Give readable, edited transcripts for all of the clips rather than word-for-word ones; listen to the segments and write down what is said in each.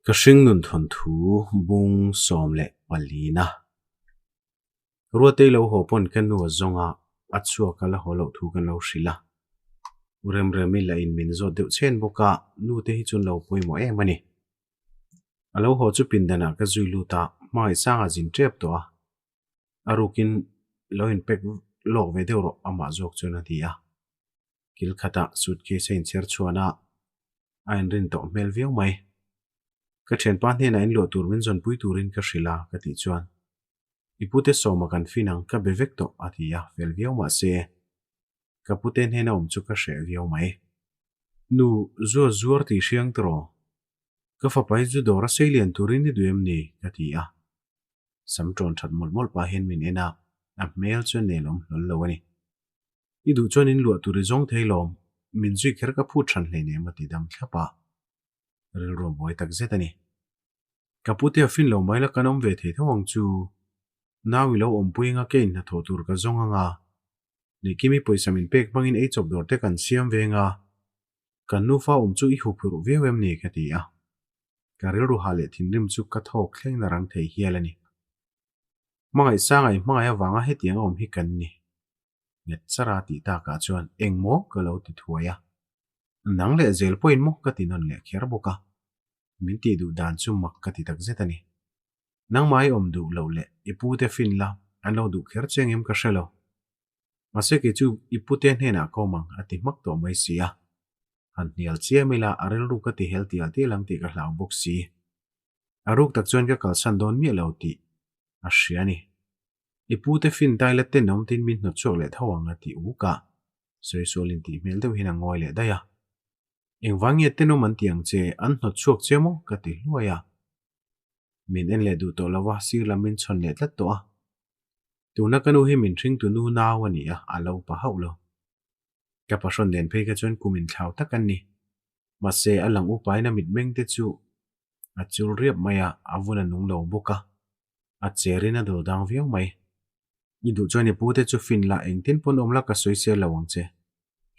Ka hringnun thawnthu bung 14 na. Ruatei lo haw pawn ka nu a zawng a, a chhuak a la haw loh thu kan lo hrilh a. U Remremi lah in min zawt deuh chhen bawk a, nu te hi chuan lo pawimawh em a ni. A lo haw chu pindanah ka zui lut a, hmangaihsangah zin tep tawh a. A rukin lo in pack lawk ve deuh rawh amah zawk chuan a ti a. Kil khatah suitcase a inchher chhuan a, a inrin tawh hmel viau mai. Ka thianpa hnenah in luah tur min zawnpui turin ka hrilh a ka tih chuan I pute sawma kan fin ang ka be vek tawh a ti a, fel viau mah se ka pute hnena awm chu ka hreh viau mai. Nu, zua zuar tih hriang tiraw? Ka fapa hi zu dawr a sei lian turin i duh em ni? ka ti a. Sam ṭawn ṭhat mawlh mawlh pah hian min en a, a hmel chu a nelawm hlawl lo a ni. I duh chuan in luah tur i zawng thei lawm, min zui kher ka phut hran hleinem a ti dam thlap a. Rilru a buai tak zet a ni. Ka pute a fin lo mai la kan awm ve thei tho ang chu. Nau i lo awmpui anga ke in hnathawh tur ka zawng anga. Neihkimi pawisa min pek hmangin ei chawp dawr te kan siam ve anga. Kan nufa awm chu i huphurh viau em ni ka ti a. Ka rilru hah leh thinrim chu ka thawk thleng na rang thei hial a ni. Hmangaihsanga i hmangaih avanga hetiang a awm hi kan ni. Nghet chara tih takah chuan eng maw ka lo ti thuai a. Nang leh zel pawhin maw ka ti nawn leh kher bawk a. Min tih duh dan chu mak ka ti tak zet a ni. Nangmah i awm duh loh leh i pute fin la an lo duh kher che engem ka hre lo. Mahse kei chu i pute hnenah ka awm ang a ti hmak tawh mai si a. Han hnial chiam ila a rilru ka ti hel tial tial ang tih ka hlau bawk si. A ruk tak chuan ka kalsan dawn miah lo tih a hria a ni. I pute fin dai la ten awm tin min hnawt chhuak leh tho ang a ti uk a. Sawi sualin tih hmel deuh hian a ngawi leh daih a. Engvang nge tenawm an ti ang che, an hnawt chhuak che maw? ka ti hluai a. Min en leh duh tawh lo a, sir lam min chhawn leh tlat tawh a. Tuna ka nu hi min hringtu nu nau a ni a, a lo pa hauh lo. Ka pahrawn nen phei kha chuan kum inthlau tak an ni. Mahse, a lang upain a mitmeng te chu a chul riap mai a, a vun a nung lo bawk a. A cherin a dul dang viau mai. I duh chuan i pute chu fin la, engtin pawn awm la ka sawisel lo ang che.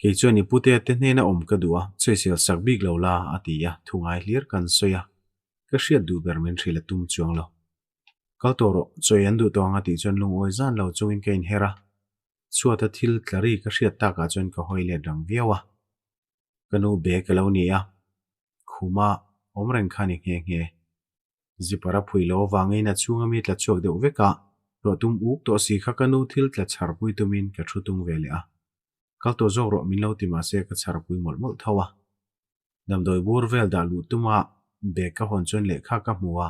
Kei chuan i putea te hnena awm ka duh a, sawisel sak bik lo la, a ti a, thu ngai hlir kan sawi a, ka hriat duh ber min hrilh a tum chuang lo. Kal tawh rawh, chawi an duh tawh ang a tih chuan lungawi zan lo chungin ka inher a, chhuata thil tla ri ka hriat takah chuan ka hawi let rang viau a. Ka nu be ka lo ni a, khuma awm reng kha ni nghe nghe. Zipper a phui lo avangin a chhunga mi tla chhuak deuh vek a, ruah tum uk tawh si kha ka nu thil tla chhar pui tumin ka thu tung ve leh a. Kal tawh zawk rawh min lo ti mahse ka chhar pui mawlh mawlh tho a. Damdawi bur vel dah luh tuma bag ka hawn chuan lehkha ka hmu a.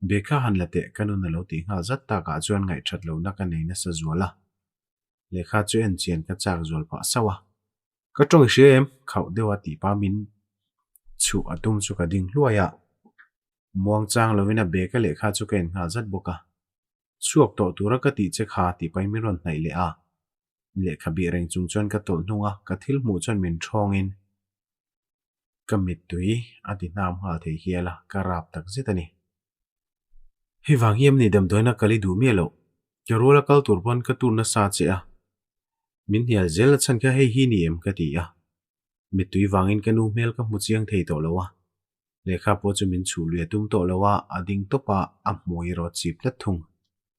Bag kha han la teh ka nun a lo tih nghal zat takah chuan ngaihthat lohna ka nei nasa zual a. Lehkha chu en chian ka chak zual phah sauh a. Ka tawng i hria em? Khauh deuh a tih pa min chhuh a tum chu ka ding hluai a. Muang chang lovin a bag a lehkha chu ka en nghal zat bawk a. Chhuak tawh tura ka tih che kha tih pahin min rawn hnaih leh a. Lehkha bih reng chung chuan ka tawlh hnung a, ka thil hmuh chuan min thawngin ka mittui a ti hnam nghal thei hial a, ka rap tak zet a ni. Hei vang hi em ni damdawiina kal i duh miah loh? Ka ruala kal tur pawn ka tur nasa che a, min hnial zel na chhan kha hei hi ni em ka ti a. Mittui vangin ka nu hmel ka hmu chiang thei tawh lo a, lehkha pawh chu min chhuh lui a tum tawh lo a, a ding tawp a, a hmui erawh a chip tlat thung.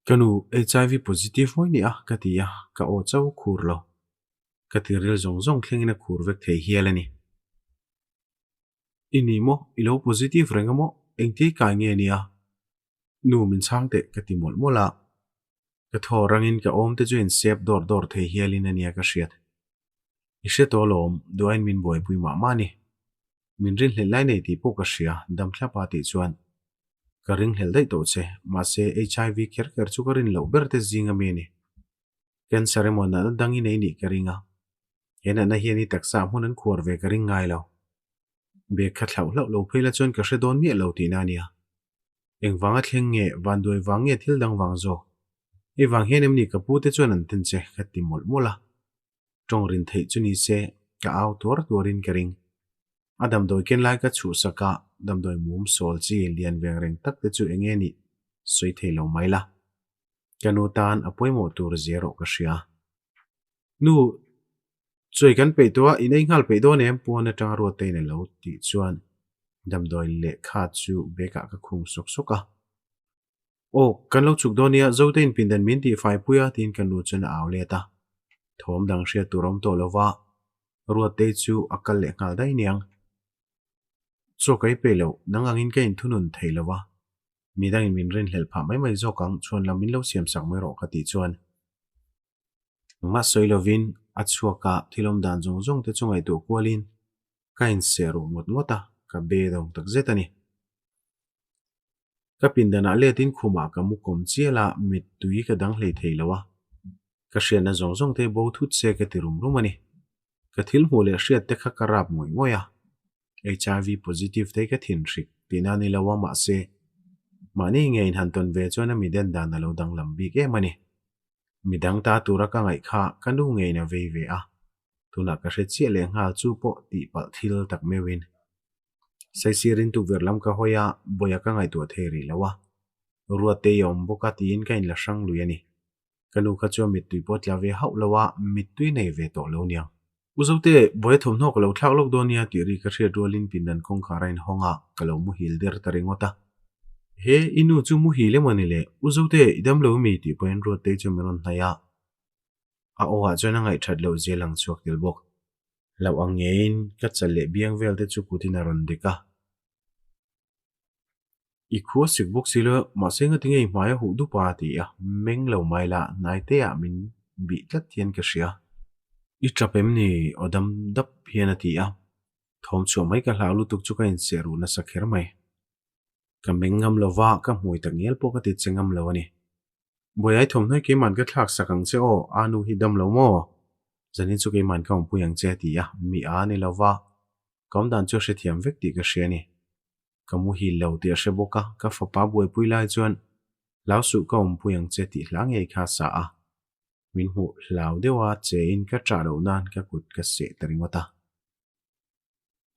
Ka nu HIV positive hawi ni a ka ti a, ka aw chauh khur lo. Ka tiril zawng zawng thlengin a khur vek thei hial a ni. I ni maw? I lo positive reng a maw? Engti kai nge nia? Nu min chhang teh ka ti mawlh mawlh a. Ka thaw rangin ka awm te chu in sep dawr dawr thei hialin a nia ka hriat. I hre tawh alawm, duain min buaipui mah mah a ni. Min rinhlelh lai nei tih pawh ka hria, dam thlap a tih chuan ka ringhlelh daih tawh che, mahse HIV kher kher chu ka rin loh ber te zing ami a ni. Cancer emaw natna dang i nei nih ka ring a, he natna hian i taksa ah hmun an khuar ve ka ring ngai lo. Bag kha thlauh hlauh lo phei la chuan ka hre dawn miah lo tihna a nia. Engvanga thleng nge, vanduai vang nge thil dang vang zawk? Hei vang hian em ni ka pu te chuan an ten che ka ti mawlh mawlh a. Tawng rin theih chu ni se, ka au tuar tuarin ka ring. A damdawi ken lai ka chhuhsak a, damdawi mum sawl chi lian veng reng tak te chu enge nih sawi thei lo mai la. Ka nu tan a pawimawh tur zia erawh ka hria. Nu, chawi kan peih tawh a, in ei nghal peih dawn em? Pawn atanga Ruattein a lo tih chuan. Damdawi lehkha chu bag ah ka khung sawk sawk a. Aw, kan lo chhuk dawn nia, Zote in pindan min tih fai pui a tiin ka nu chuan a au let a. Thawm dang hriat tur a awm tawh lo va, Ruattei chu a kal leh nghal daih niang. Chaw ka i pe lo, nang angin ka inthunun thei lo va, midangin min rinhlelh phah mai mai zawk ang, chhuan lam min lo siam sak mai rawh ka tih chuan engmah sawi lovin a chhuak a, thil awm dan zawng zawng te chu ngaihtuah kualin ka inseh ruh ngawt ngawt a, ka be dawng tak zet a ni. Ka pindanah letin khumah ka mu kawm chial a, mittui ka dang hlei thei lo a, ka hriatna zawng zawng te bo thut se ka ti rum rum a ni. Ka thil hmuh leh hriat te kha ka rap ngawih ngawih a, HIV positive te ka thin hrik tihna ni lo a mahse mahni nge inhan tawn ve chuan a mi den dan a lo danglam bik em a ni. Midang ta tura ka ngaih kha ka nu ngeiin a vei ve a, tunah ka hre chiah leh nghal chu pawh tihpalh thil tak meuhin. Saisirin tukverh lam ka hawi a, bawia ka ngaihtuah thei rih lo a, Ruattei a awm bawk a tiin ka inla hrang lui a ni. Ka nu kha chuan mittui pawh tla ve hauh lo a, mittui nei ve tawh lo niang. U Zote, bawia thawmhnaw ka lo thlak lawk dawn nia tih ri ka hriat rualin pindan kawngkhar a inhawng a, ka lo muhil der ta ringawt a. He, i nu chu muhil emaw ni le? U Zote, i dam lo mi? tih pawhin Ruattei chu min rawn hnaih a. A aw ah chuan a ngaihthat loh zia lang chhuak tel bawk. Hlauh ang ngeiin ka chal leh biang vel te chu kutin a rawn dek a. I khua sik bawk si lo, mahse ngatinge i hmai a huh dup a ti a, meng lo mai la, hnaite ah min bih tlat hian ka hria. I tap em ni? Aw dam dap hian a ti a, thawm chhuah mai ka hlau lutuk chu ka inseh ruh nasa kher mai. Ka meng ngam lo va, ka hmui tak ngial pawh ka ti che ngam lo a ni. Buaiai thawmhnawi keiman ka thlak sak ang che aw, a nu hi dam lo maw? Zanin chu keiman ka awmpui ang che a ti a, mi a ni lo va, ka awm dan chu a hrethiam vek tih ka hria a ni. Ka muhil lo tih a hre bawk a, ka fapa buaipui lai chuan hlau suh ka awmpui ang che tih hla ngei kha a sa a. Min hmuh hlau deuh a chein ka ṭah loh nan ka kut ka seh ta ringawt a.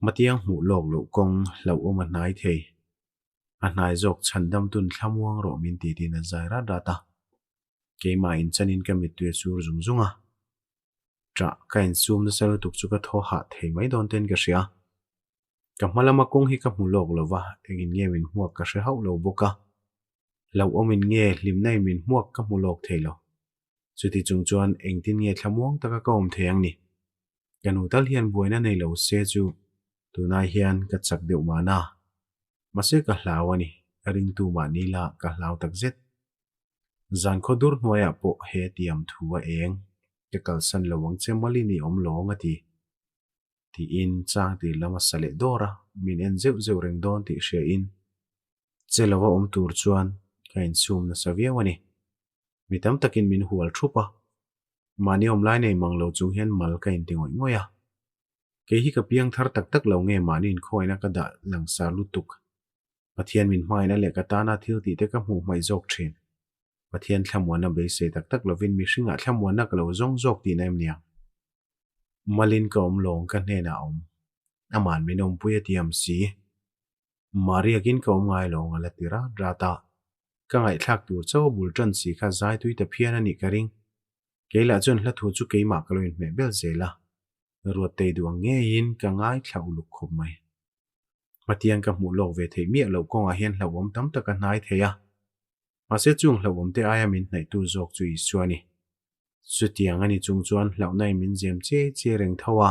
Matiang hmuh lawk loh kawng hlauhawm a hnai thei. A hnai zawk chhan damtun thlamuang rawh min ti tiin a zai rat rat a. Keimah inchanin ka mittui a sur zung zung a. Ṭah ka insum nasa lutuk chu ka thaw hah thei mai dawn ten ka hria. Ka hma lama kawng hi ka hmu lawk lo va, engin nge min hmuak ka hre hauh lo bawk a. Hlauhawmin nge hlimna in min hmuak ka hmu lawk thei lo. Chuti chung chuan engtin nge thlamuang taka ka awm thei ang ni? Ka nu tal hian buaina nei lo se chu tunai hian ka chak deuh mahna. Mahse ka hlau a ni, ka ringtu mahni la ka hlau takzet. Zan khaw dur hnuaiah pawh he tiam thu a eng, ka kalsan lo ang che mawlin i awm lawng a ti. Tiin chang tir lam a sa leh dawr a, min en zeuh zeuh reng dawn tih hria in che lova awm tur chuan ka insum nasa viau a ni. Mi tam takin min hual thup a, mahni awm lai nei mang lo chung hian mal ka inti ngawih ngawih a. Kei hi ka piang thar tak tak lo nge mahni inkhawina ka dah langsar lutuk. Pathian min hmaina leh ka tana thil tih te ka hmuh hmaih zawk thin. Pathian thlamuanna beisei tak tak lovin mihringah thlamuanna ka lo zawng zawk tihna em niang? Malin ka awm lawng ka hnenah a awm. Aman min awmpui a tiam si. Mariakin ka awm ngai lawng a la ti rat rat a. Ka ngaihthlak tur chauh a bul tan si kha zai tui ta phian a nih ka ring. Kei lah chuan hla thu chu keimah ka lo inhmeh bel zel a. Ruattei duh ang ngeiin ka ngaithla uluk khawp mai. Hmatiang ka hmuh lawk ve theih miah loh kawngah hian hlauhawm tam tak a hnai thei a. Mahse chung hlauhawm te aia min hnaihtu zawk chu Isua a ni. Chutiang a ni chung chuan hlauhna in min zem che che reng tho a.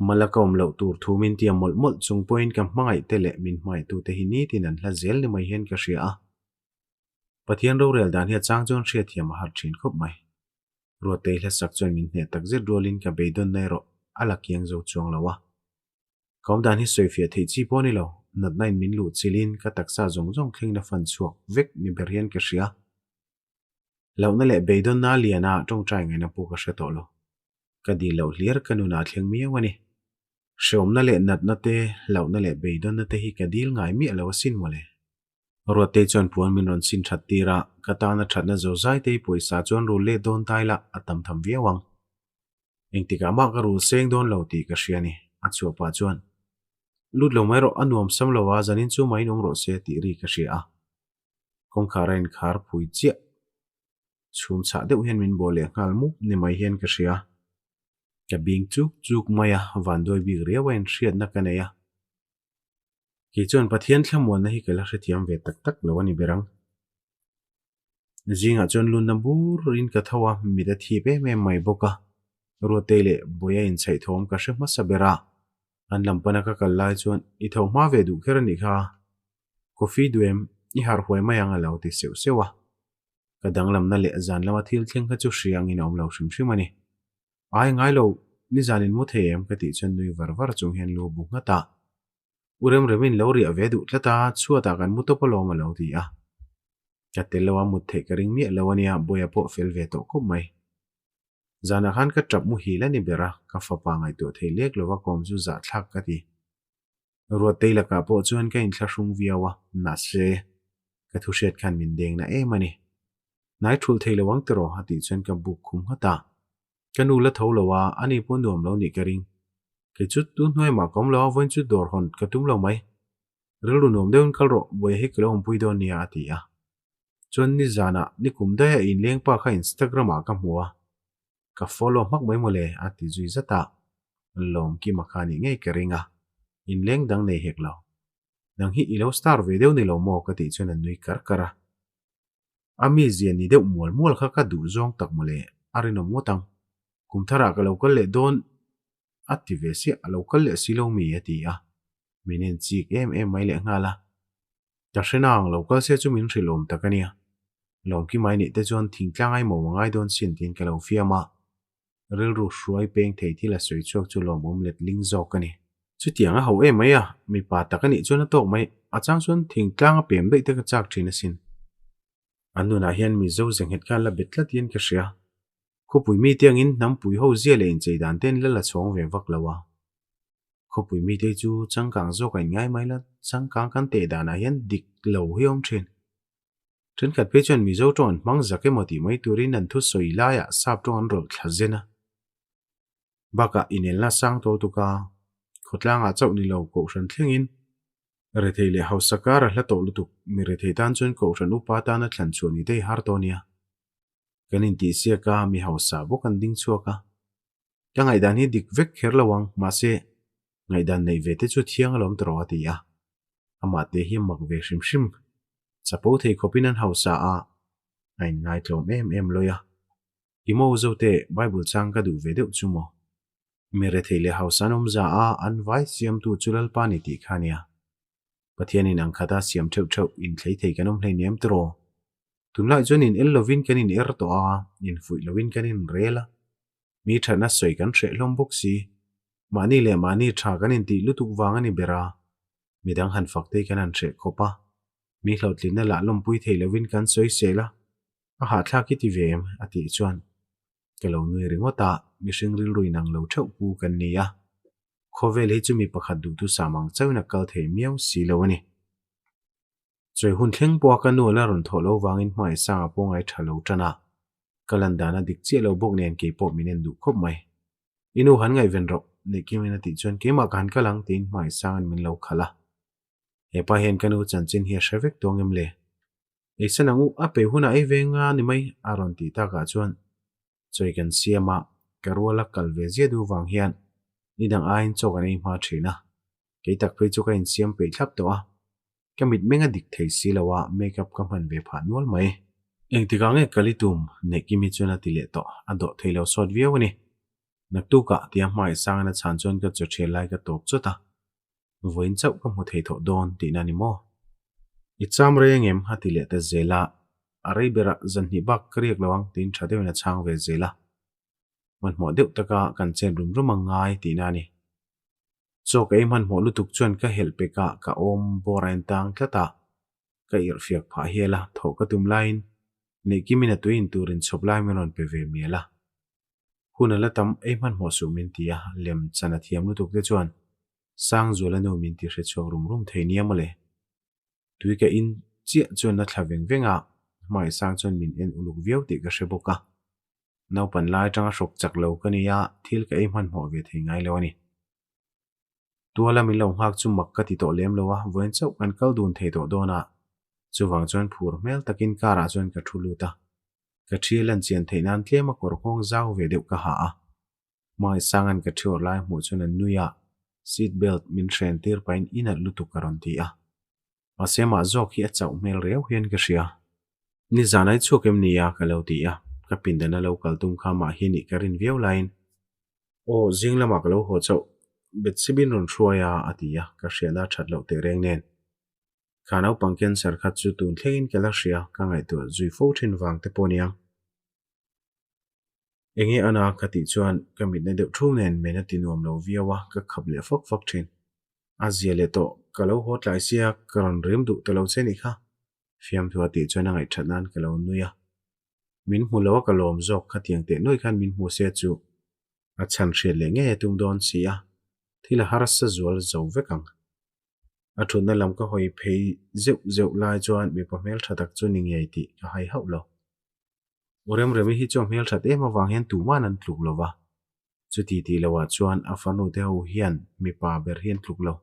Mala ka awm loh tur thu min tiam mawlh mawlh chung pawhin ka hmangaih te leh min hmangaihtu te hi nitin an hla zel ni mai hian ka hria a. Pathian rorel dan hi a chang chuan hriatthiam a har thin khawp mai. Ruattei hlasak chuan min hneh tak zet rualin ka beidawnna erawh a la kiang zo chuang lo a. Ka awm dan hi sawifiah theih chi pawh a ni lo, natna in min luh chilhin ka taksa zawng zawng thlengin a fan chhuak vek ni ber hian ka hria. Hlauhna leh beidawnna a lian a, tawngtai ngaihna pawh ka hre tawh lo. Ka dil loh hliar ka nunah a thleng miau a ni. Hreawmna leh natna te, hlauhna leh beidawnna te hi ka dil ngai miah lo asin mawle. Ruattei chuan puan min rawn sin that tir a, ka tana thatna zo zai te hi pawisa chuan rul let dawn tai la, a tam tham viau ang. Engtikah mah ka rul seng dawn lo tih ka hria a ni, a chhuah pah chuan. Lut lo mai rawh, a nuam sam lo a, zanin chu mah in awm rawh se tih ri ka hria a. Kawngkhar a inkhar phui chiah. Chhum chhah deuh hian min bawh leh nghal mup ni mai hian ka hria. Ka bing chuk chuk mai a, vanduai bik riau a inhriatna ka nei a. Kei chuan Pathian thlamuanna hi ka la hrethiam ve tak tak lo a ni ber ang. Zingah chuan lunna bur in ka tho a, mit a thip em em mai bawk a. Ruatei leh Bawia inchhaih thawm ka hre hmasa ber a. An lam pana ka kal lai chuan i tho hma ve duh kher a nih kha. Coffee duh em? I harh huai mai ang a lo ti seuh seuh a. Ka danglamna leh zan lama thil thleng kha chu hria angin a awm lo hrim hrim a ni. Ai ngai lo, nizan in mu thei em? ka tih chuan nui var var chung hian lu bu nghat a. U Remremin lo riah ve duh tlat a, chhuatah kan mu tawp alawm a lo ti a. Ka tel lo a mut theih ka ring miah lo a nia, Bawia pawh fel ve tawh khawp mai. Zanah khan ka tap muhil a ni ber a, ka fapa ngaihtuah thei lek lova kawm chu zahthlak ka ti. Ruattei lakah pawh chuan ka inthlahrung viau a, mahse, ka thu hriat khan min deng na em a ni. Hnai thulh thei lo ang tiraw? a tih chuan ka buk khum nghat a. Ka nu la tho lo a, ani pawh nuam lo nih ka ring. Kei chu tu hnuai mah ka awm lo a, vawiin chu dawr hawn ka tum lo mai. Rilru nuam deuhin kal rawh, buai hi ka lo awmpui dawn nia a ti a. Chuan nizanah nikum daiha inleng pa kha Instagram ah ka hmu a, ka follow hmak mai mawle a ti zui zat a, Lawmkima kha nih ngei ka ring a, inleng dang nei hek lo. Nang hi i lo star ve deuh ni lo maw ka tih chuan a nui kar kar a. A mizia ni deuh mual mual kha ka duh zawng tak mawle, a rinawm ngawt ang. Kum tharah ka lo kal leh dawn a ti ve siah, a lo kal leh si lo mi a ti a, min en chik em em mai lehnghal a. Ka hre nang, lo kal se chu min hrilh awm tak a nia. Lawmki mai neih te chuan thingtlang ai mawm a ngai dawn sin tiin ka lo fiam a. Rilru hruai peng thei thil a sawi chhuak chu lawmawm let ling zawk a ni. Chutiang a ho em mai a, mipa tak a nih chuan a tawk mai, a chang chuan thingtlang a pem daih te ka chak thin asin. An nunah hian Mizo ze nghet kha la bet tlat hian ka hria. Khawpui mite angin hnampui ho zia leh inchei dan ten la la chhawng ve vak lo a. Khawpui mite chu changkang zawk a inngai mai la, changkang kan teh danah hian dik lo hi a awm thin. Thenkhat phei chuan Mizo tawng an hmang zak emaw tih mai turin an thusawi laiah sap tawng an rawlh thla zen a. Bakah inelna sang tawl tuk a, khawtlangah chauh ni lo kohhran thlengin rethei leh hausa kar a hla tawh lutuk, mi rethei tan chuan kohhran upa tana thlan chhuah ni daih har tawh nia. Kan intihsiak a, mi hausa bawk an ding chhuak a. Ka ngaihdan hi dik vek kher lo ang, mahse, ngaihdan neih ve te chu thiang alawm tawh a ti a. Amah te hi mak ve hrim hrim. Chapo thei khawpin an hausa a, a inngaithlawm em em lawi a. I maw Zote, Bible chang ka duh ve deuh chu maw? Mi rethei leh hausa an awmza a, an vai siamtu chu Lalpa ni tih kha nia. Pathianin ang khata siam theuh theuh inthlei thei kan awm hleinem tiraw? Tunlai chuan in el lovin kan in er tawh a, infuih lovin kan in rel a. Mi thatna sawi kan hreh hlawm bawk si. Mahni leh mahni tha kan intih lutuk vang a ni ber a, midang han fak te kan han hreh khawp a. Mi hlawhtlinna lah lawmpui thei lovin kan sawi sel a, a hahthlak i ti ve em? a tih chuan ka lo nui ringawt a, mihring rilru inang lo theuh pu kan ni a. Khawvel hi chu mi pakhat duhthusam ang chauhin a kal thei miau si lo a ni. Chawi hun thleng pawha ka nu ala rawn thawh loh vangin hmaisang a pawh ngai tha lo tan a, ka lan dan a dik chiah lo bawk nen kei pawh min en duh khawp mai. I nu han ngaihven rawh, Neihkimin a tih chuan keimah ka han kal ang tiin hmaisangin min lo khalh a. Hepa hian ka nu chanchin hi a hre vek tawng em le? Eisan ang u, a pe hunah ei ve nga ni mai a rawn tih takah chuan chawi kan siam a, ka ruala kal ve zia duh vang hian nidang aiin chaw kan ei hma thin a, kei tak phei chu ka insiam peih thlap tawh a. Ka mitmeng a dik thei si lo a, make up ka hman ve phah nual mai. Engtikah nge kal i tum? Neihkimi chuan a ti leh tawh. A dawh thei lo sawt viau a ni. Naktukah tia hmai sangin a chhan chuan ka chaw thial lai ka tawp chawt a. Vawiin chauh ka hmu thei thawh dawn tihna a ni maw? I cham rei angem? a ti leh ta zel a. A rei berah zanhnih bak ka riak lo ang tiin tha deuhin a chhang ve zel a. Hmanhmawh deuh taka kan chen rum rum ang ngai tihna a ni. Chaw ka ei hmanhmawh lutuk chuan ka helh pek a, ka awm bawr a entang tlat a, ka irhfiak phah hial a, thawh ka tum laiin Neihkimin a tui in tur inchhawp lai min rawn pe ve mial a. Hun a la tam ei hmanhmawh suh min ti a, lem chan a thiam lutuk te chuan Sangzuala nu min ti hrechhuak rum rum thei nia mawle. Tui ka in chiah chuan na thla veng veng a, Hmaisang chuan min en uluk viau tih ka hre bawk a. Naupan lai atanga hrawk chak lo ka ni a, thil ka ei hmanhmawh ve thei ngai lo a ni. Tuala min lo nghak chu mak ka ti tawh lem lo a, vawiin chauh kan kal dun thei tawh dawn a, chuvang chuan phur hmel takin car ah chuan ka thu lut a. Ka thi lan chian theih nan tlem a kawr nghawng zau ve deuh ka ha a. Hmangaihsanga'n ka thi awrh lai hmuh chuan an nui a. Seat belt min hren tir pahin i nalh lutuk a rawn ti a. Mahse mah zawk hi a chauh hmel riau hian ka hria. Nizan ai chhuak em ni a? ka lo ti a, ka pindan a lo kal tum kha mah hi nih ka rin viau laiin Aw, zing lamah ka lo haw chauh, Bethsibin rawn hruai a a ti a, ka hriatna a that loh tehreng nen. Kha naupang cancer kha chu tun thlengin ka la hria, ka ngaihtuah zui fo thin vang te pawh aniang. Enge ana ka tih chuan ka mitna deuh thu nen men a ti nuam lo viau a, ka khap leh fak fak thin. A zia leh tawh, ka lo haw tlai sia, ka rawn rim duh ta lo che nih kha. Fiamthua tih chuan a ngaihthat nan ka lo nui a. Min hmu lo a ka lawm zawk khatiang teh nuai khan min hmu se chu a chhan hriat leh ngei a tum dawn si a, thil a harsa zual zo vek ang. A thutna lam ka hawi phei zeuh zeuh lai chuan mipa hmeltha tak chu ni ngei tih ka hai hauh lo. U Remremi hi chu a hmelthat em avang hian tuman an tluk lo va, chuti tih loah chuan a fanu te ho hian mipa ber hi an tluk lo.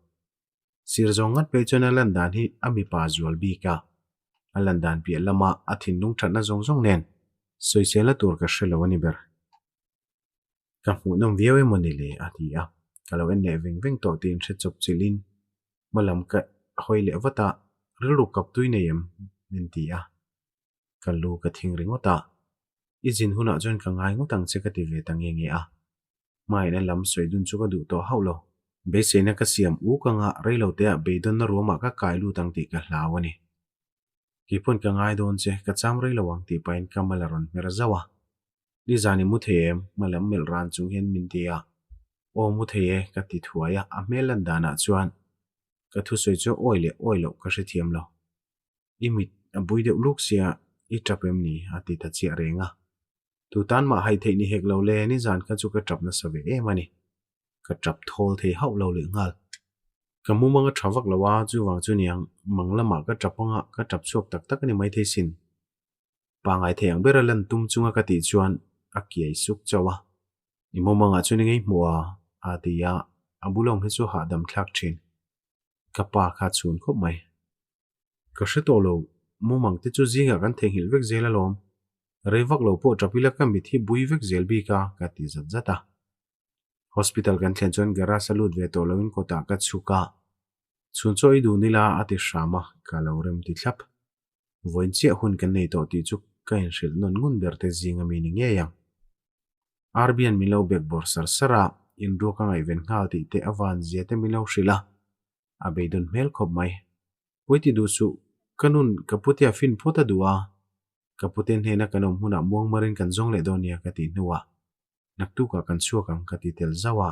Sir zawng ngat phei chuan a lan dan hi a mipa zual bik a, a lan dan piah lama a thinlung thatna zawng zawng nen sawiselna tur ka hre lo a ni ber. Ka hmuhnawm viau emaw ni le? a ti a, ka lo en leh veng veng tawh tiin hre chawp chilhin hma lam ka hawi leh vat a, rilru kap tui nei em? min ti a, ka lu ka thing ringawt a, i zin hunah chuan ka ngai ngawt ang che ka ti ve ta nge nge a, hmaina lam sawi dun chu ka duh tawh hauh lo. Beiseina ka siam uk anga reiloteah beidawnna ruamah ka kai lut ang tih ka hlau a ni. Keipawn ka ngai dawn che, ka cham rei lo ang tih pahin ka mal a rawn hmer zauh a. Nizan i mu thei em? Hma lam melh ran chung hian min ti a. Aw mu thei e, ka ti thuai a, a hmel lan danah chuan ka thusawi chu awi leh awi loh ka hrethiam lo. I mit a bui deuh luk sia, i tap em ni? a ti ta chiah reng a. Tu tan mah hai theih ni hek lo le, nizan kha chu ka tap nasa ve em a ni. Ka tap thawl thei hauh lo leh nghal. Ka mumang a tha vak lo a, chuvang chu niang mang lamah ka tap anga ka tap chhuak tak tak a ni maithei sin. Pangai thei ang bera lan tum chunga ka tih chuan a kiai suk chauh a. I mumangah chuan i ngei hmuh a, a ti a, a bulawm hi chu hahdam thlak thin. Ka pa kha chhun khawp mai. Ka hre tawh lo, mumang te chu zingah kan theihnghilh vek zel alawm. Rei vak lo pawh tap ila ka mit hi bui vek zel bik a, ka ti zat zat a. Hospital kan thlen chuan garage a lut ve tawh loin kawtah ka chhuk a. Chhun chaw i dun ila a ti hram a, ka lo rem ti thlap. Vawiin chiah hun kan nei tawh tih chu ka inhrilh nawn ngun ber te zing ami ni ngei ang. Arbian min lo bek bawr sar sar a, inruak a ngaihven nghal tih te a van zia te min lo hrilh a, a beidawn hmel khawp mai. Pawi ti duh suh, ka nun ka putea fin phawt a duh a, ka pute hnena kan awm hunah muangmarin kan zawng leh dawn nia ka tih hnuah naktukah kan chhuak ang ka ti tel zauh a,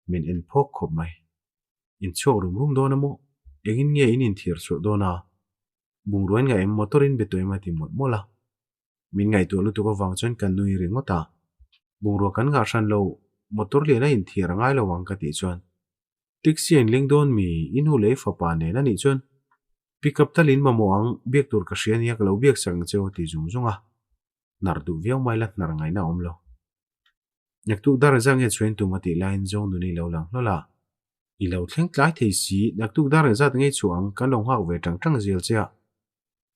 min en phawk khawp mai. In chhuak rum rum dawn a maw? Engin nge in inthiar chhuah dawn a? Bungruain ngaih em motor in be tawh em a ti mawlh mawlh a. Min ngaihtuah lutuk avang chuan ka nui ringawt a, bungrua kan ngah hran lo, motor lian a inthiar a ngai lo ang ka tih chuan taxi a inleng dawn mi i nu leh i fapa nen a nih chuan pick up tal in mamawh ang, biak tur ka hria nia ka lo biak sak ang che aw ti zung zung a, hnar duh viau mai la hnar ngaihna a awm lo. Naktuk dar engzat nge chhuain tum a tih laiin zawng nuni lo lang hlawl a, I lo thleng tlai thei si, naktuk dar engzat ngei chhuah ang kan lo nghak ve tang tang zel che a.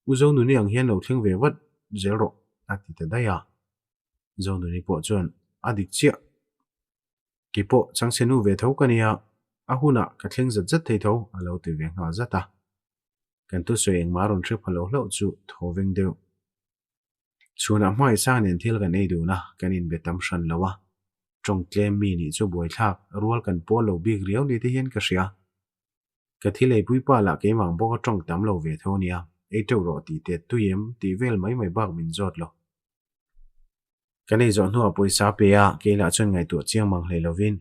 U Zonuni ang hian lo thleng ve vat zel rawh a ti ta daih a. Zonuni pawh chuan a dik chiah. Kei pawh changchhe nu ve tho ka nia, a hunah ka thleng zat zat thei tho a lo ti ve nghal zat a. Kan thusawi engmah a rawn hre pha lo hlauh chu thaw veng deuh. Chhunah hmaisa nen thil kan ei dun a, kan inbe tam hran lo a. Tawng tlem mi nih chu buaithlak rual kan pawl lo bik riau ni te hian ka hria. Ka thil eipui pa lah keimah ang bawk a tawng tam lo ve tho nia, ei teuh rawh tih te tui em tih vel mai mai bak min zawt lo. Kan ei zawh hnuah pawisa pe a, kei lah chuan ngaihtuah chiang mang hlei lovin,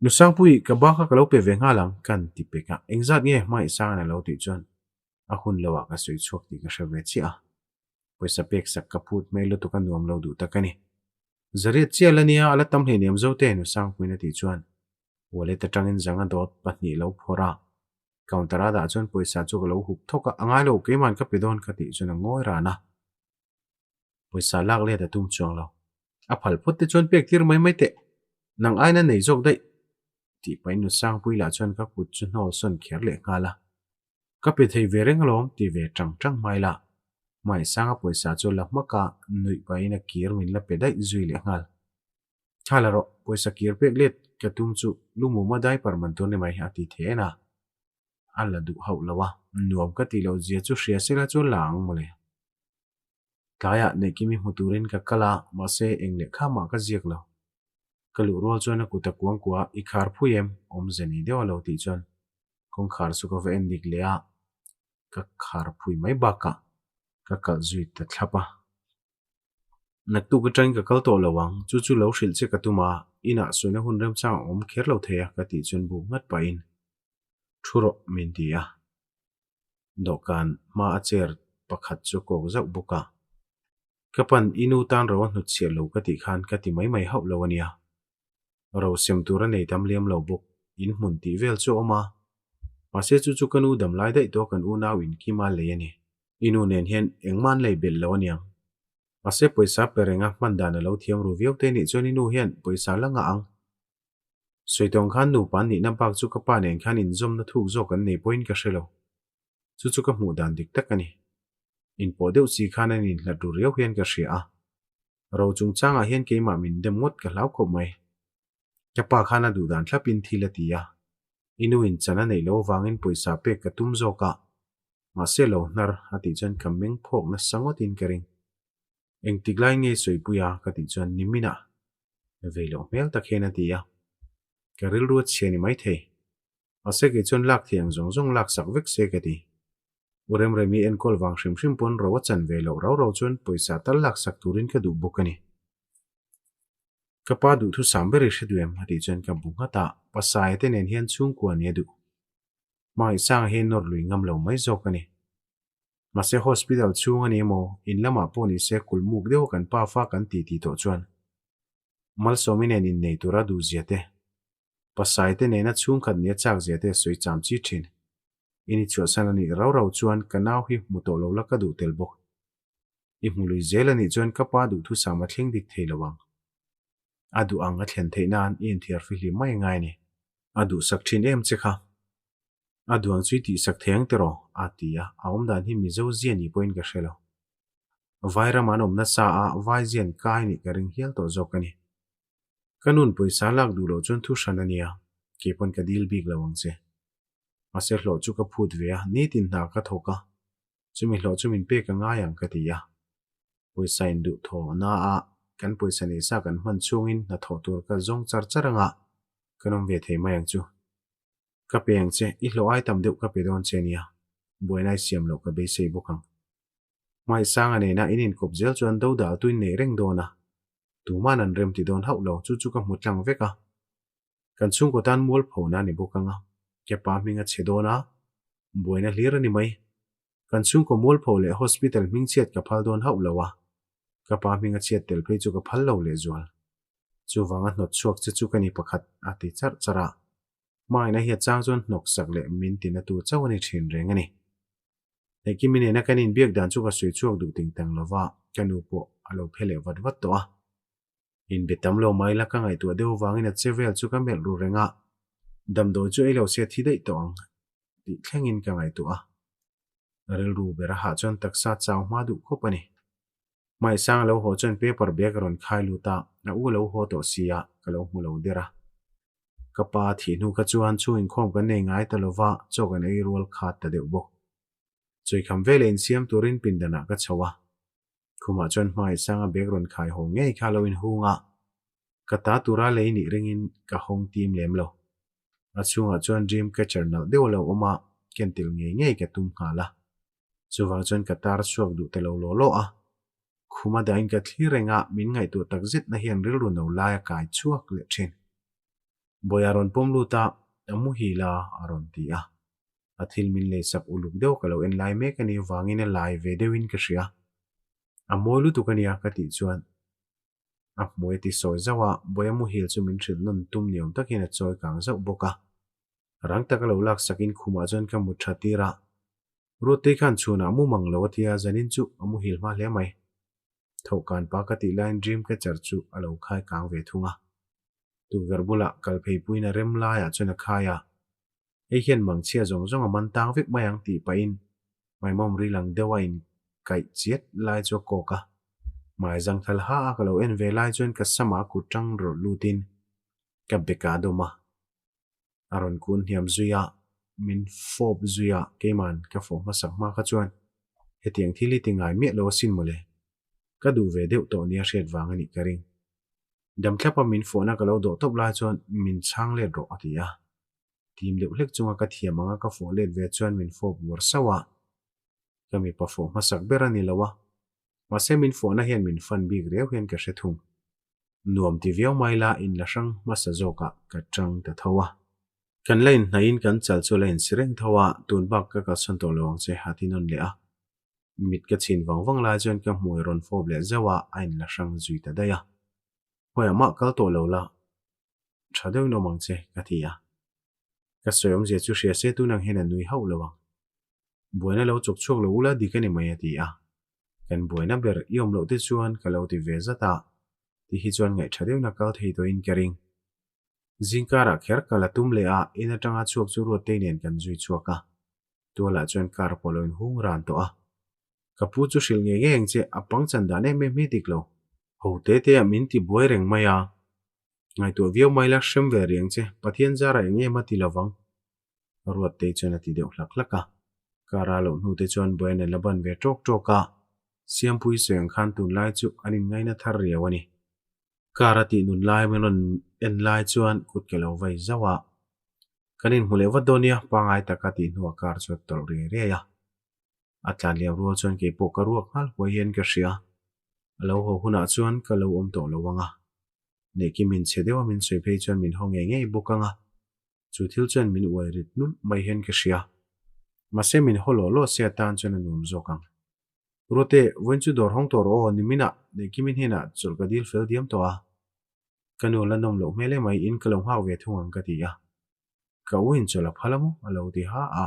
Nusangpui, ka ba kha ka lo pe ve nghal ang, kan ti pek a, engzat nge hmaihsang a lo tih chuan a hun loah ka sawi chhuak tih ka hre ve chiah a. Pawisa pek sak ka phut hmel lutuk a nuam lo duh tak a ni. Zariat chiah la nia, a la tam hleinem Zote, Nusangpuiin a tih chuan Wallet atangin zanga dawt pahnih lo phawrh a, counter a dah chuan pawisa chu ka lo hup thawk a, a ngai lo, keiman ka pe dawn ka tih chuan a ngawi ran a. Pawisa lak let a tum chuang lo. A phal phawt te chuan pek tir mai mai teh, nang aina nei zawk daih tih pahin Nusangpui lah chuan ka kut chu hnawl sawn kher leh nghal a. Ka pe thei ve reng alawm ti ve tang tang mai la. Hmaisanga pawisa chu la hmak a, nuih pahin a kir min la pe daih zui leh nghal. Tha la rawh, pawisa kir pek let ka tum chu lumuma diaper man tur ni mai a ti thei en a. A la duh hauh lo a, nuam ka tih loh zia chu hria sela chuan la ang mawle. Tlaiah Neihkimi hmu turin ka kal a, mahse eng lehkha mah ka ziak lo. Ka luh rual chuan a kut a kuang kuah a, I khar phui em? Awmze nei deuh a lo tih chuan kawngkhar chu ka va en dik leh a, ka khar phui mai bakah ka kalh zui ta thlap a. Naktuk atangin ka kal tawh lo ang, chu chu lo hrilh che ka tum a, inah sawina hun remchang a awm kher lo thei a ka tih chuan buk nghat pahin thu rawh min ti a. Dawhkan hma a chair pakhat chu kawk zauh bawk a. Ka pan i nu tan ro a hnut chhiah lo ka tih khan ka ti mai mai hauh lo a nia. Ro sem tur a nei tam liam lo bawk, in hmun tih vel chu a awm a. Mahse chu chu ka nu dam lai daih tawh kan unau in kima lei a ni. I nu nen hian engmah an lei belh lo a niang. Mahse pawisa pe renga hman dan a lo thiam ru viau te nih chuan i nu hian pawisa la ngah ang. Sawi tawng khan nupa an nihna bak chu ka pa nen khan inzawmna thuk zawk an nei pawhin ka hre lo. Chu chu ka hmuh dan dik tak a ni. Inpawh deuh si khan an inhlat ru riau hian ka hria a. Ro chungchangah hian keimah min dem ngawt ka hlau khawp mai. Ka pa khan a duh dan thlapin thil a ti a. I nu in chan a neih loh avangin pawisa pek ka tum zawk a. Mahse lo hnar a tih chuan ka meng phawk nasa ngawtin ka ring. Engtik lai nge sawipui a ka tih chuan niminah vei loh hmel tak hian a ti a. Ka rilru a chhia ni maithei. Mahse kei chuan lak thei ang zawng zawng lak sak vek se ka ti. U Remremi enkawl vang hrim hrim pawn ro a chan ve loh rau rau chuan pawisa tal lak sak turin ka duh bawk a ni. Ka pa duhthusam ber i hre duh em? a tih chuan ka bu nghat a, Pasaia te nen hian chhungkua nia duh. Hmangaihsanga hi nawr lui ngam lo mai zawk a ni. Mahse hospital chhung a ni emaw, in lamah pawh ni se kulmuk deuha kan pa fa kan ti ti tawh chuan Malsawmi nen innei tura duhzia te, Pasai te nena chhungkhat nia chakzia te sawi cham chi thin. In i chhuahsan a nih rau rau chuan ka nau hi hmu tawh lo la ka duh tel bawk. I hmu lui zel a nih chuan ka pa duhthusam a thleng dik thei lo ang. A duh ang a thlen theih nan i inthiar fihlim mai ngai a ni. A duhsak thin em che kha. A duang chu i tihsak thei ang tiraw? a ti a, a awmdan hi Mizo zia ni pawhin ka hre lo. Vairam an awm nasa a, vai zian kai nih ka ring hial tawh zawk a ni. Ka nun pawisa lak duh loh chuan thu hran a nia, kei pawn ka dil bik lo ang che. Mahse hlawh chu ka phut ve a, nitin hna ka thawk a, chumi hlawh chu min pek a ngai ang ka ti a. Pawisa in duh thaw na a, kan pawisa nei sa kan hman chhungin hnathawh tur ka zawng char char anga kan awm ve thei mai ang chu. Ka pe ang che, i hlawh ai tam deuh ka pe dawn che nia, buaina i siam loh ka beisei bawk ang. Hmaisanga nena in inkawp zel chuan dodal tuin nei reng dawn a, tuman an rem ti dawn hauh lo, chu chu ka hmu tlang vek a. Kan chhungkaw tan mualphona a ni bawk ang a, kepa hming a chhe dawn a, buaina hlir a ni mai. Kan chhungkaw mualpho leh hospital hmingchhiat ka phal dawn hauh lo a, ka pa hming a chhiat tel phei chu ka phal lo lehzual. Chuvanga hnawt chhuak che chu ka ni pakhat, a ti charh charh a. Hmaina hi a chang chuan hnawk sak leh min tina tu chauh a ni thin reng a ni. Neihkimi nena kan inbiak dan chu ka sawi chhuak duh ting tang lo va, ka nu pawh a lo phe leh vat vat tawh a. Inbe tam lo mai la ka ngaihtuah deuh avangin a che vel chu ka melh ru reng a, damdawi chu ei lo se a thi daih tawh ang tih thlengin ka ngaihtuah a. Rilru ber a hah chuan taksa chau hma duh khawp a ni. Hmaisang a lo haw chuan paper bag a rawn khai lut a, a u a lo haw tawh si a, ka lo hmu lo der a. Ka pa thih hnu kha chuan chhung inkhawm kan nei ngai ta lova, chaw kan ei rual khat ta deuh bawk. Chawikham veleh insiam turin pindanah ka chho a. Khumah chuan Hmaisanga bag rawn khai haw ngei kha a lo inhung a, ka ta tura lei nih ringin ka hawng tim lem lo. A chhungah chuan dream catcher nalh deuh a lo awm a, kentil ngei ngei ka tum nghal a. Chuvang chuan ka tar chhuak duh ta lo law law a. Khuma dahin ka thlir reng a, min ngaihtuah tak zetna hian rilru no lai a kai chhuak leh thin. Bawiha rawn pawm lut a, a muhil a, a rawn ti a. A thil min leisak uluk deuh ka lo en lai mek a nih vangin a lai ve deuhin ka hria. A mawi lutuk a nia ka tih chuan a hmui a ti sawi zauh a, Bawiha muhil chu min hrilh nawn tum ni awm tak hian a chawi kang zauh bawk a. Rang taka lo laksakin khumah chuan ka mut tha tir a. Ruattei khan chhunah mu mang lo a tia, zanin chu a muhil hma hle mai. Thawhkan pa ka tih laiin dream catcher chu a lo khai kang ve thung a. Tukverh bulah kal phei puiin a rem laiah chuan a khai a. Hei hian mangchhia zawng zawng a man tang vek mai ang tih pahin Maimawm ri lang deuh a in kaih chiat lai chu a kawk a. Hmai zangthal ha a ka lo en ve lai chuan ka samah kut tang rawlh lutin. Ka beka a dawm a, a rawn kun hniam zui a, min fawp zui a, keiman ka fawh hmasak hma kha chuan hetiang thil hi ti ngai miah lo asin mawle. Ka duh ve deuh tawh nia hriat vang a nih ka ring. Damthlapa min fawhna ka lo dawh tawp lai chuan min chhang let rawh a ti a. Tim deuh hlek chunga ka thiam anga ka fawh let ve chuan min fawp uar sauh a. Ka mipa fawh hmasak ber a ni lo a. Mahse min fawhna hian min fan bik riau hian ka hre thung. Nuam ti viau mai la in la hrang hmasa zawkah ka tang ta tho a. Kan la inhnaihin kan chal chu la insi reng tho a, tun bak ka kalsawn tawh lo ang che a ti nawn leh a. Mit ka chhin vang vang lai chuan ka hmui rawn fawp leh zauh a, a inla hrang zui ta daih a. Hmuiah mah kal tawh lo la, tha deuhin awm ang che, ka ti a. Ka sawi awmzia chu hria se tun ang hian a nui hauh lo ang. Buaina lo chawk chhuak lo ula dik a ni mai a ti a. Kan buaina ber i awm loh te chuan ka lo ti ve zat a, ti hi chuan ngaih tha deuhin a kal thei tawhin ka ring. Zingkarah kher kal a tum leh a, in atanga chhuak chu Ruattei nen kan zui chhuak a. Tualah chuan car pawh lo inhung ran tawh a. Ka pu chu hrilh ngei ngei ang che, a pang chan dan em em hi dik lo. Ho te te ah min ti buai reng mai a. Ngaihtuah viau mai la, hrem ve rih ang che, Pathian zara eng em a ti lo vang. Ruattei chuan a ti deuh hlak hlak a. Car a loh hnu te chuan Brian a la ban ve tawk tawk a. Siampui sawi ang khan tunlai chu an inngaina thar riau a ni. Car a tih nun lai min rawn en lai chuan kut ke lo vai zauh a. Kan inhmu leh vat dawn nia, pangai taka tih hnuah car chu a tawlh riai riai a. A tlan liam rual chuan kei pawh ka ruak nghal huai hian ka hria. A lo haw hunah chuan ka lo awm tawh lo ang a. Neihki min chhe deuha min sawi phei chuan min haw ngei ngei bawk ang a. Chu thil chuan min uai rit nulh mai hian ka hria. Mahse min haw lawh lawh se atan chuan a nuam zawk ang. Ruate, vawiin chu dawr hawng tawh rawh aw, niminah Neihkimi hnenah chawlh ka dil fel diam tawh a. Ka nu la nawm loh hmel emai in ka lo nghak ve thung ang ka ti a. Ka u in chawlh a phal a maw? a lo ti ha a.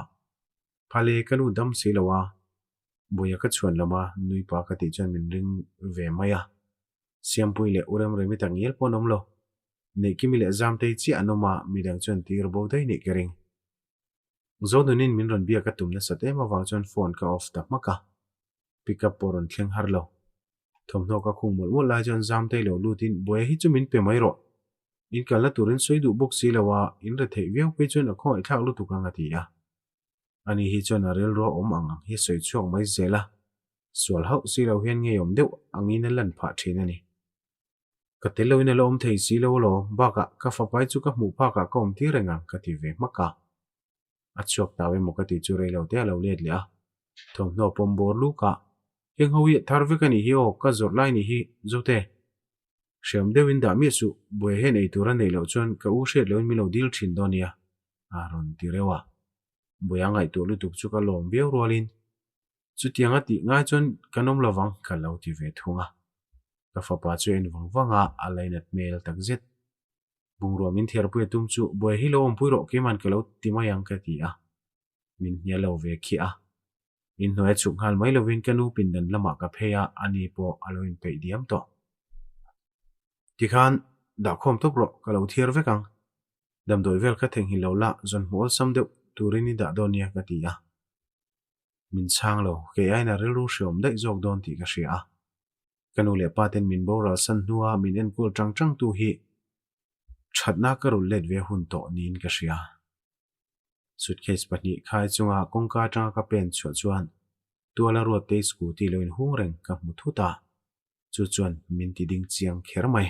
Phal e, ka nu dam si lo a. Buaia ka chhuan lam a, nui pa ka tih chuan min ring ve mai a. Siampui leh U Remremi tak ngial pawh an awm lo. Neihkimi leh Zamtei chiah an awm a, midang chuan tir bo daih nih ka ring. Zonunin min rawn biak a tum nasat em avang chuan phone ka off ta hmak a, pick up pawh rawn thleng har lo. Thawmhnaw ka khung mawlh mawlh lai chuan Zamtei lo lutin Buaia hi chu min pe mai rawh. In kalna turin sawi duh bawk si lo a, in retheih viau phei chuan a khawngaihthlak lutuk ang a ti a. Ani hi chuan a rilru a awm ang ang hi sawi chhuak mai zel a, sual hauh si lo hian ngeiawm deuh angin a lan phah thin a ni. Ka tel loin a la awm thei si lo alawm, bakah ka fapai chu ka hmuh phakah ka awm tir reng ang ka ti ve hmak a. A chhuak tau emaw ka tih chu rei lo te a lo let leh a. Thawmhnaw pawm bawr luk a, Heng ho hi a thar vek a nih hi aw, ka zawrh lai nih hi, Zote. Hreawm deuhin dah miah suh, buai hian ei tur a neih loh chuan ka u hriat loin min lo dil thin dawn nia, a rawn ti reuh a. Buai a ngaihtuah lutuk chu ka lawm viau rualin Chutiang a tih ngai chuan kan awm lovang ka lo ti ve thung a. Ka fapa chu en vang vang a, a lainat hmel tak zet. Bungrua min thiarpui a tum chu buai hi lo awmpui rawh keiman ka lo ti mai ang ka ti a. Min hnial lo ve khiah a. Inhnuai a chhuk nghal mai lovin ka nu pindan lamah ka phei a, ani pawh a lo inpeih diam tawh. Tikhan dahkhawm tawp rawh ka lo thiar vek ang. Damdawi vel ka theihnghilh lo la, zawn hmuh awlsam deuh turin i dah dawn nia ka ti a. Min chhang lo, kei aiin a rilru hreawm daih zawk dawn tih ka hria a. Ka nu leh pa ten min boral san hnua min enkawl tang tang tu hi thatna ka rulh let ve hun tawh niin ka hria. Suitcase pahnih khai chunga kawngka atanga ka pen chhuah chuan tuala Ruattei scooty lo inhung reng ka hmu thut a, chu chuan min ti ding chiang kher mai.